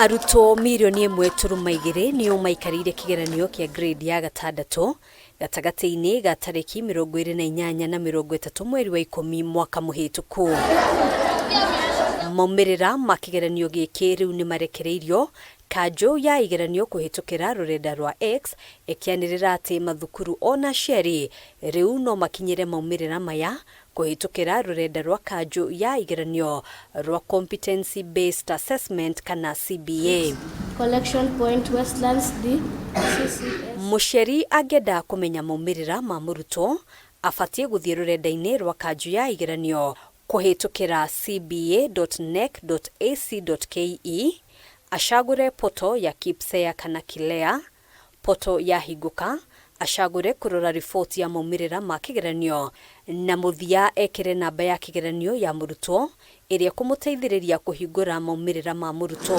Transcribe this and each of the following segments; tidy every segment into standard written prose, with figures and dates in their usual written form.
Arutwo mirioni ĩmwe turuma igĩrĩ nĩo maikarĩire kĩgeranio kĩa grade ya gatandatũ gatagatĩ-inĩ ga tarĩki 28 na 30 mweri wa ikũmi mwaka mũhĩtũku. Maumĩrĩra ma kĩgeranio gĩkĩ rĩu nĩ marekereirio, kanjũ ya igeranio kũhĩtũkĩra rũrenda rwa X ĩkĩanĩrĩra atĩ mathukuru ona aciari rĩu no makinyĩre maumĩrĩra maya kũhĩtũkĩra rũrenda rwa kanjũ ya igeranio rwa Competency Based Assessment kana CBA. Collection Point Westlands D CCS. Mũciari angĩenda kũmenya maumĩrĩra ma mũrutwo, abatiĩ gũthiĩ rũrenda-inĩ rwa kanjũ ya igeranio kũhĩtũkĩra cba.knec.ac.ke, acagũre poto ya KPSEA kana KILEA, Poto yahingũka, acagũre kũrora riboti ya maumĩrĩra ma kĩgeranio na mũthia ekĩre namba ya kĩgeranio ya mũrutwo ĩrĩa ĩkũmũteithĩrĩria kũhingũra maumĩrĩra ma mũrutwo.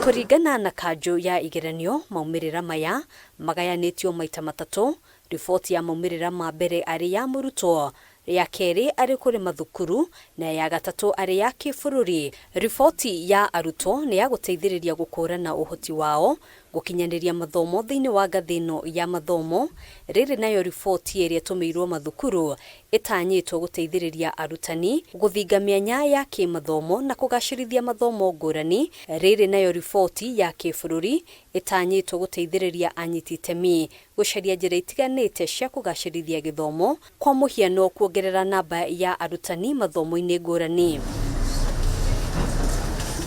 Kũringana na kanjũ ya igeranio, maumĩrĩra maya magayanĩtio maita matatũ, riboti ya maumĩrĩra ma mbere arĩ ya mũrutwo, ya kerĩ arĩ kũrĩ mathukuru na ya gatatũ arĩ ya kĩbũrũri. Riboti ya arutwo nĩ ya gũteithĩrĩria gũkũrana ũhoti wao gũkinyanĩria mathomo thĩinĩ wa ngathĩ ĩno ya mathomo. Rĩrĩ nayo riboti ĩrĩa ĩtũmĩirwo mathukuru ĩtanyĩtwo gũteithĩrĩria arutani gũthinga mĩanya ya kĩmathomo na kũgacĩrithia mathomo ngũrani. Rĩrĩ nayo riboti ya kĩbũrũri ĩtanyĩtwo gũteithĩrĩria anyiti itemi Gũcaria njĩra itiganĩte cia kũgacĩrithia gĩthomo, kwa mũhiano kuongerera namba ya arutani mathomo-inĩ ngũrani.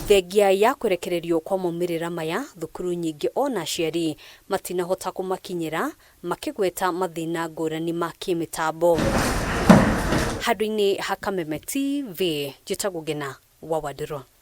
Thengia ya kũrekererio kwa maumĩrĩra maya, thukuru nyingĩ ona aciari matinahota kũmakinyĩra makĩgweta mathĩna ngũrani ma kĩmĩtambo. Handũ-inĩ ha Kameme TV, njĩtagwo Ngena wa Wandirwa.